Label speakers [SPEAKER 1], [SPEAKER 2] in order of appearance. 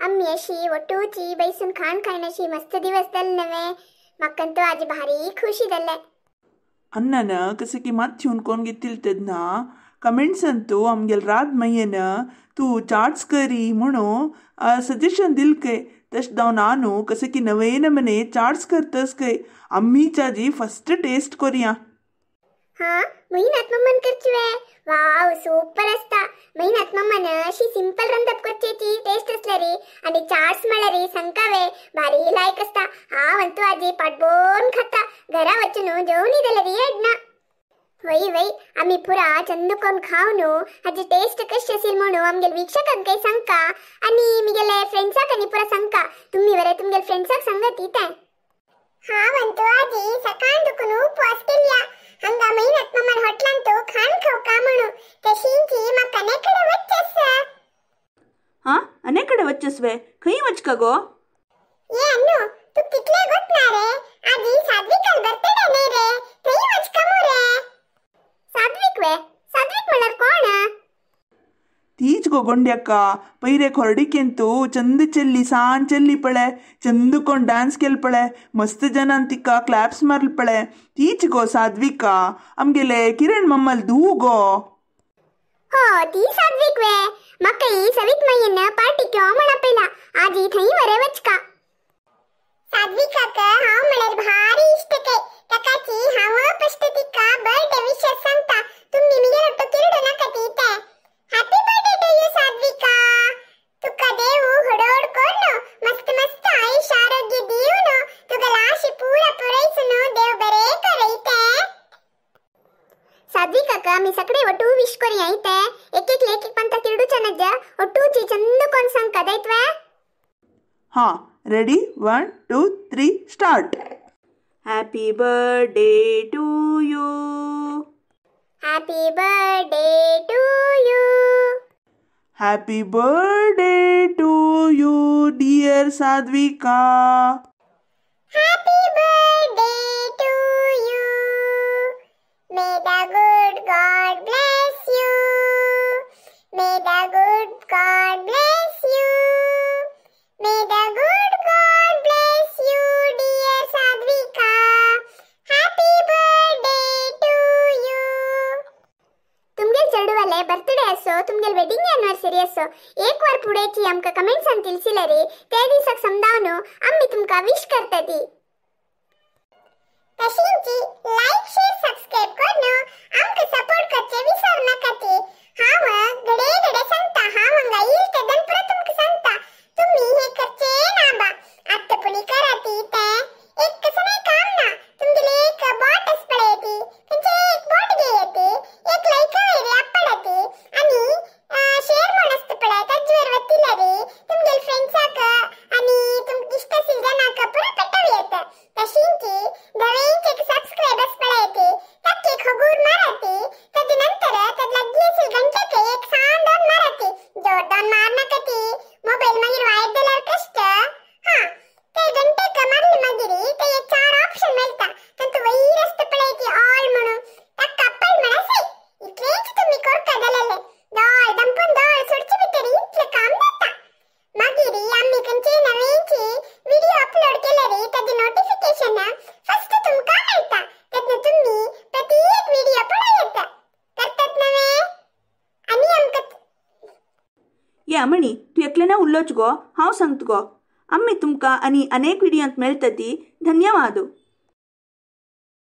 [SPEAKER 1] आम्ही अशी वटूची बैसून खाण खायन अशी मस्त दिवस जाले नवे. म्हाका आजी भारी खुशी जाले.
[SPEAKER 2] अन्नन कसे की माथ्यून कोण घेतील तेन्ना कमेंट्स अंतू आमगेल रात मय्यन तू चाट्स करी म्हणून सजेशन दिल के. तश दाव नानू कसे की नवे नमने चाट्स करतस काय आम्ही चाजी फर्स्ट टेस्ट करूया.
[SPEAKER 1] हा महिनात मम्मन करचुवे. वाव सुपर असता. महिनात मम्मन अशी सिंपल रंदप करचेची टेस्ट असले रे आणि चाट्स म्हळ्यार संकावे भारी लायक असता. हांव अंतू आजी पाटबोन खाता घरा वचून जेवणी दिले रे येडना. वय वय आम्ही पुरा चंद कोण खावनु हाजी टेस्ट कशी असेल म्हणून आमगेल वीक्षकांक सांगका आणि मिगेले फ्रेंड्साक आनी पुरा सांगका. तुम्ही वरे तुमगेल फ्रेंड्साक सांगत इते. हांव अंतू आजी सकाळ दुखून उपवास केल्या. हंगा महिन्यात मम्मन हॉटलांतू खाण खावका म्हणू तशींची म्हाका अनेकडे वचस.
[SPEAKER 3] हा अनेकडे वचस वे खंय वचका गो?
[SPEAKER 1] ये अन्नू तू कितले गोत ना रे. आजी सात्विकाल बर्थडे नाही रे थंय वचका मुरे. सात्विक वे? सात्विक म्हणल्यार कोण?
[SPEAKER 2] तीच गो गोंड्याक्का पैरे खोरडिकेंतू चंद ಚೆಲ್ಲಿ ಸಾನ್ ಚೆಲ್ಲಿ ಪಳೆ ಚಂದ ಕೊಂಡ್ ಡ್ಯಾನ್ಸ್ ಕೇಳ್ಪಳೆ ಮಸ್ತ್ ಜನ ಅಂತಿಕ್ಕ ಕ್ಲಾಪ್ಸ್ ಮಾರ್ಲ್ಪಳೆ. ತೀಚ್ ಗೋ ಸಾತ್ವಿಕಾ ಅಮ್ಗೆಲೆ ಕಿರಣ್ ಮಮ್ಮಲ್ ದೂಗೋ.
[SPEAKER 1] ಹೋ ती सात्विक वे. मकई सवित मय्यन पार्टी क्यों म्हणपेला आजी थंय वरे वचका. सात्विकाक हांव म्हळ्यार भारी इश्ट काय. ताकाची हांव फस्ट तिका बर्थडे विशेस सांगता. तुम्ही मिगेल ಒಟ್ಟು ಕಿರುಡು नाका तीते. Happy birthday to you Satvika. तुका देव होडोड कोर्नो मस्त मस्त आयुष आरोग्य दीवनो तुका लाशी पूरा पुरैसनो देव बरे करैते. सात्विकाक मी सगळे ಒಟ್ಟು ವಿಶ್ ಕೊರಿ ಐತೆ. एक एक एक पंತ ಕಿರುಡು ಚನಜ್ಜ ಒಟ್ಟು ಚಂದ ಕೊಂಡ್ ಸಂಕ ದೈತ್ವೆ.
[SPEAKER 2] ಹಾ ready 1 2 3 start.
[SPEAKER 3] Happy birthday to you.
[SPEAKER 1] Happy birthday to you.
[SPEAKER 2] Happy birthday to you dear Satvika.
[SPEAKER 1] Happy birthday to you. May the good God bless you. May the good God bless you. May the good God bless you dear Satvika. Happy birthday to you. तुमगेल चेडवाले birthday असो तुमगेल wedding anniversary असो एक वार पुढेची आमकां कमेंट्सान तिळसिले रे ते दिसाक समजावन आमी तुमकां विश करतती. तशींची लाईक शेअर सबस्क्राईब करून आमकां सपोर्ट करचे विसर नाकाती. हांव घडये घडये सांगता हांव हांगा येईल ते दनपरां तुमकां सांगता. तुम्ही हे करचे ना बा आत्तां पुणी कराती ते एक कसं नाही काम ना. तुमगेले एक बॉट आस पळय ती तेंचे एक बॉट घेयती एक लायका वयर आपडती आनी शेअर म्हण आसता पळय ताजेर वतिले रे तुमगेले फ्रेंड्साक आनी तुमकां इश्ट आशिल्ले जाणांक पुरो पेटोव येता. तशींची धवेंचे एक सबस्क्रायब आस पळय ती ताका एक हगूर माराती. ताजे नंतर ताजे लागीं आशिल्ले घंटेक एक सान दोन माराती. जोरदान मार नाका ती मोबायल मागीर वायट जाल्यार कश्ट. हा ते घंटेक मारले मागीर ते एक 4 ऑप्शन मेळटा तातूंत वयर आसता पळय ती ऑल म्हणून ताका आपड म्हळ्यार सय. इतलेंच तुमी करता जाल्यार दोळ दंपून दोळ सोडचे भितर इतलें काम जाता. मागीर आमी खंयचे नवेंची व्हिडिओ अपलोड केल्यार ताजें नोटिफिकेशन फर्स्ट तुमकां मेळटा. तेन्ना तुमी प्रत्येक व्हिडिओ पळोवं येता. करतात नवे आनी आमकां
[SPEAKER 3] ये अमणी तू एकलें ना उल्लोच गो हांव सांगता गो. आम्ही तुमकां आनी अनेक व्हिडियोंत मेळटती. धन्यवाद.